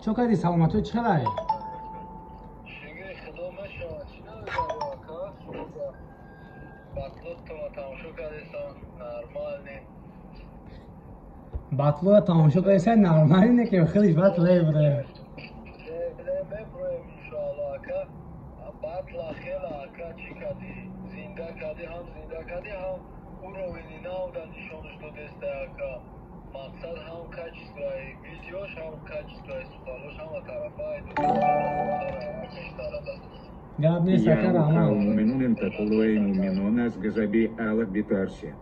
Чо кардӣ, саломатиё чӣ хелай? Батлоя тамошо кардеса, нормалне ки хелиш батл бре. Мақсад ҳам качествои видеош, ҳам качествои суханош, ҳама тарафаи. Гап нест, ака, раҳмат. Муминун аз газаби Аллах битарсед.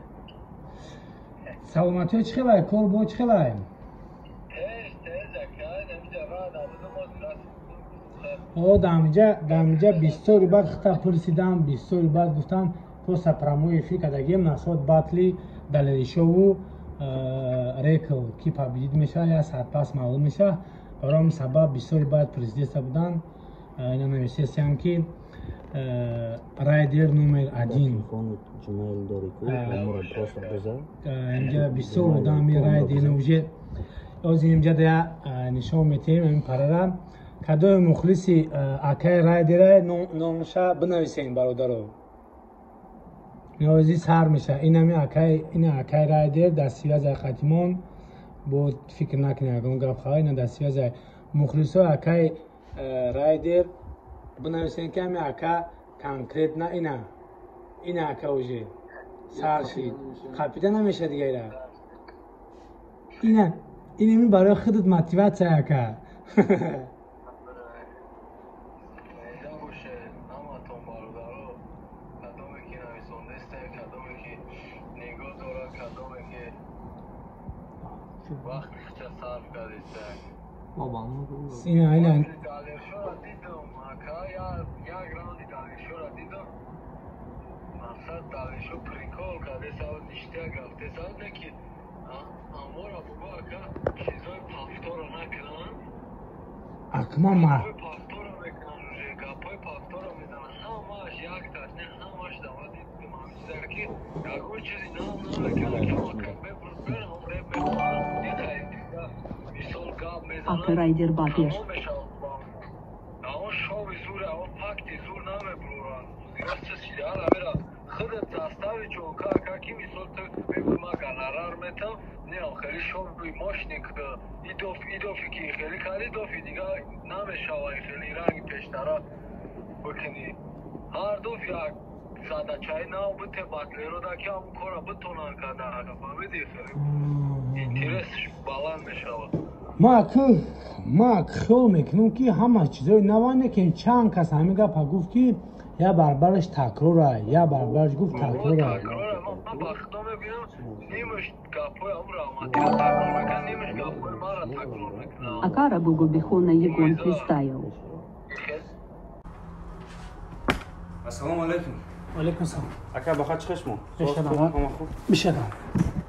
Саломатиё чӣ хелай, кор бо чӣ хелай? О, дамиҷа бисёри баъд хита пурсидам, бисёри баъд гуфтам, просто прямой эфир кардагием насод батли Далеришову Рекл, ки победит мешавад, я саат пас маълум мешавад. Барои ҳамин сабаб бисёри баъд президентса будан. Ина нависестиам, ки райдер номер один. Инҷа бисёр одами райдер уже ози инҷа я нишон метиҳем ин парара. Кадоми мухлиси акаи райдера, номша бинависем, бародаро. Нози сар меша. Инами акай, ина акай райдер дар связь қатимон бо, фикр накунед, ягон гап хабар. Ина дар связь мухлисо акай райдер бинависем, ки ами ака конкретно ина ака уже сар шид, қапида намеша дига. Ира ина инами барои худат мотиватсия, ака. Ина ина Мақсад, Далершо прикол кардеса, ништяк рафтеса, не ки амора бугу, ака, чизои повтора накунанд. Акма ма повтора мекунанд, уже гапҳои повтора мезананд, ҳамааш якташ не, ҳамааш дама дидам ҳамин чиза, ки ягон чизи нав намекунанд, ки ҳама мебуранд, ҳам реп мехонанд, мисол гап мезананд. Ака Райдер батлер. Амон шови зур, амон факти зур намебуранд. Амира худат застави ҷонка, ака, ки мисол ту мегӯй, ман гонорар метам, не, хеле шови мошник идофи, ки хеле кади дофи дига намешава, хеле ранги пештара бикунӣ. Ҳар доф як задачаи нав бите батлеро да, ки ҳамун кора битонанд карда, ака, фаҳмидӣ? Хеле интерес баланд мешавад. Ма хиёл мекунам, ки ҳама чизои наване, ки чанд кас ҳамин гапа гуфт, ки я барбараш такрора, я барбараш гуфт такрора. Ман ба худо мебинам, нимаш гапҳои ҳамун раҳматиро такрор мекунад, нимаш гапҳои маро такрор мекунад. Акара бугу бихона ягон фристайл. Ассалому алайкум. Алайкум салом. Ака, баха чӣ шумо? Бишадам. Бишадам.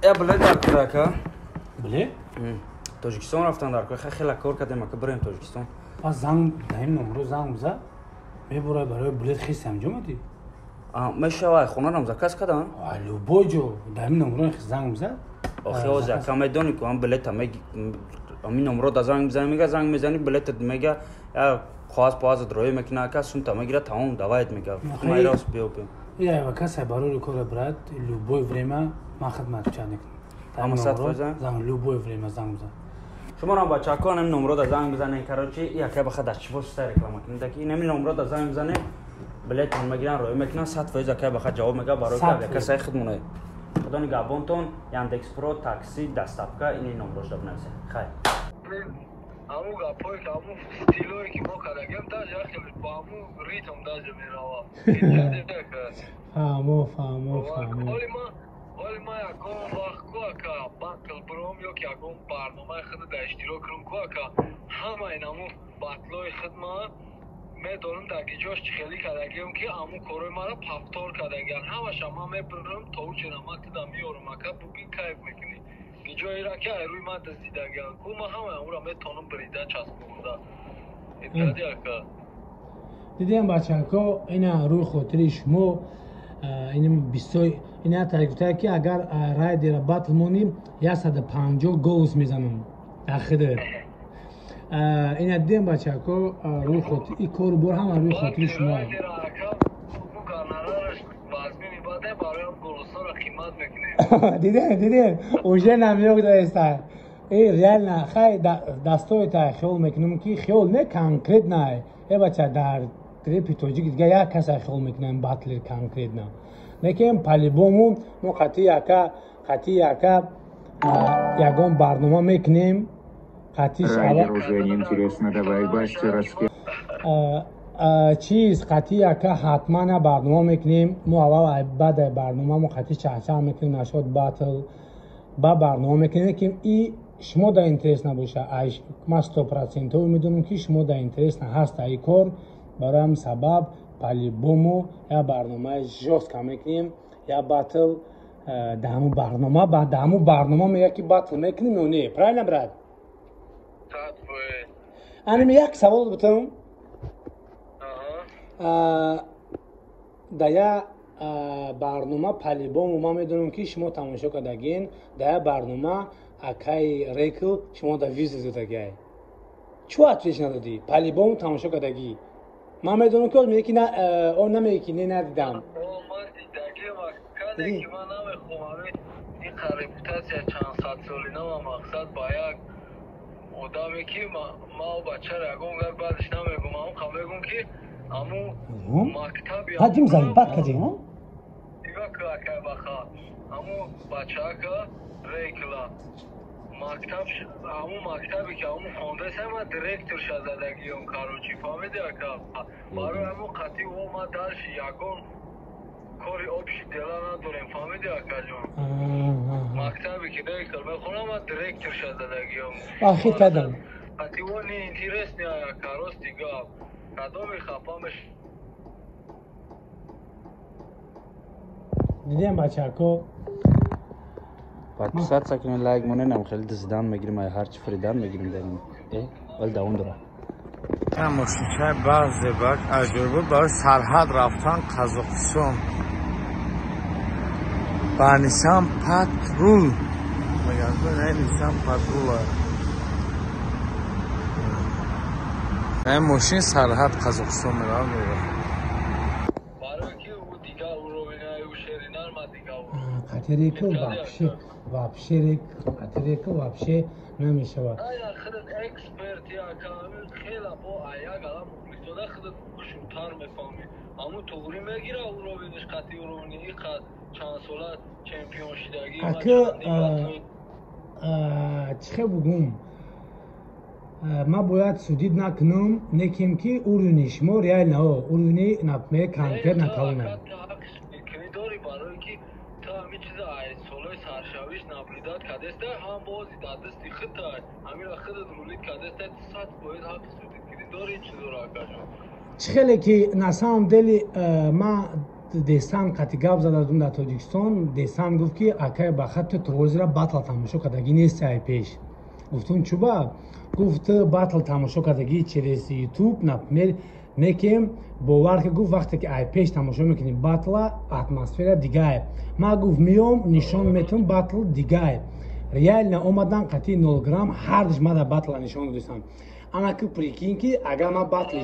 Я билет дар кор, ака. Билет? Тоҷикистон рафтан дар кор. Хеле кор кардем, ака, бирем Тоҷикистон. Пас занг даим номро занг биза. Мебурай барои билет, хис ҳамҷо омадӣ? Мешава, хонарам заказ кардам. Любой ҷо даим номро занг биза. Охи, ози, ака, медонӣ ку, ам билета ами номро да занг мизани, мега, занг мезани, билета мега, я қоғаз поғаз роӣ мекуна, ака, сумта мегира, тамом, давайт мега. Майрос биё, биё. Я каса барои кора, брат, любой время ман хидмат чанд мекунам. Ама 100%? Занг любой время занг бизан. Шуморо, бачако, ҳамин номро да занг бизанед. Короче, яка баха дар чӣ восита реклама кунед, ки ин ҳамин номро да занг бизанед, билетон мегиран, роӣ мекунан, 100% акай баха ҷавоб мега, барои яка саи хидмоне. Худо нигаҳбонтон. Яндекс Про, такси, доставка, ини номрошда бинависед. Хайр. Ҳамун гапҳое ки, ҳамун стилое ки мо кардагем, даже хеле бо ҳамун ритм даже мерава. Фаҳмо, фаҳмо, фаҳмо. Оли ман ягон вақт ку, ака, батл биром ё ки ягон барномаи худ дар иштирок кунам ку, ака, ҳамаи намун батлои худ ман медонам, дар гиҷош чӣ хеле кардагиам, ки ҳамун корҳои маро повтор кардагиан. Ҳамаша ман мебирам, то учера ман туда меёрам, ака, бубин, кайф мекунӣ. Гиҷоеро ки ай рӯи ман дуздидагиан ку, ман ҳамаи онро метавонам бирида часпонда. Эдгади, ака. Дидем, бачако, ина рӯи хотири шумо ин бисёр ина гуфта, ки агар райдера батл моним, 150 голос мезанам. Ахидр Ина дидем, бачако, рӯи хотир и кору бор ҳама рӯи хотири шумо. Дидем, дидем, уже намёк даеста. Э, реально, хай, дастоита хиёл мекунем, ки хиёл не, конкретно. Э, бача, дар репи тоҷик дига як каса хиёл мекунем, батлер конкретно. Лекин по-любому мо қатъи яка ягон барнома мекунем. Қатиш Райдер, уже неинтересно, давай Басти раски. Чиз, қатъи яка ҳатман барнома мекунем. Мо аввал баъдаи барнома мо қатъи чахчах мекунем, нашод батл ба барнома мекунем, ки и шумо да интерес набоша. Ман 100% медонам, ки шумо да интерес ҳаста и кор. Барои ҳамин сабаб по-любому я барномаи жёстко мекунем, я батл да ҳамун барнома, ба да ҳамун барнома мега, ки батл мекунем ё не. Правильно, брат? Анами як савол бутам. Да я барнома по-любому ман медонам, ки шумо тамошо кардагин. Да я барнома акаи Рекл шумо да вызов додагиай, чӯ ответ надодӣ? По-любому тамошо кардагӣ. Ман медонам, ки меги, ки он намеги, ки не, надидам. Ман намехоҳам ин репутатсия чандсадсолина ва мақсад ба як одаме, ки ма бачара ягон гап баъдиш намегум, амқа мегум, ки аму мактаби Ҳаҷим заебать кардем. Нигоҳ ку, акай Баха, аму бачака Рейкла мактаб, аму мактабе, ки аму хондаса, ма директорша задагиём, короче, фаҳмиди, ака? Барои аму қатъи о ма дальше ягон кори общий дела надорем, фаҳмиди, акаҷон? Мактабе, ки директор мехонам, ма директорша задагиём. Ахир кардам. Қатъи о неинтересный, ака, рости гап, кадоми хафа меш. Дидем, бачако. Подписаться кунед, лайк моненам, хеле дизидан мегирим, ай ҳарчи фиридан мегирим дарин. Э, вали давом дора. Мошинчаи баъзе бак аҷоиб буд, барои сарҳад рафтан Қазоқистон ба Нисан Патрул мегӯянд, Нисан Патрула. Ин мошин сарҳад Қазоқистон меравад. Барои ки ӯ дигар уровень, ӯ шеринар, ма дигар. Қатиреку вообще, вообще, қатиреку вообще намешавад. Худат эксперти, ака, хела бо як ала мухлисода худат хушрӯтар мефаҳмӣ. Аму туғрӣ мегира уровень ш қатъи уровень и чанд сола чемпион шидагӣ. Ака, чӣ хел бугум, ман бояд судить накунам, неким ки уровень и шумо реально уровень и, например, конкретно калона. Дори, барое ки ту ҳамин чиза солҳои саршавиш наблюдать кардеста, ҳам бози дар дасти худта, ҳамира худат рулить кардеста, 100% ҳаққи судить кунӣ дори ин чизоро, акаҷон. Чӣ хеле ки на самом деле ман Десан қати гап зада будам дар Тоҷикистон. Десан гуфт, ки акай Баха, ту трозира батл тамошо кардагӣ нести ай пеш. Гуфтум, чуба? Гуфт, батл тамошо кардагӣ через Ютуб, например, некем бовар ки, гуфт, вақте ки ай пеш тамошо мекунӣ батла, атмосфера дигае. Ман, гуфт, меом, нишон метавам, батл дигае. Реально омадан қатъи 0 грамм, ҳардиш мада батла нишон додистам. Ана ки прикинь, ки агар ман батли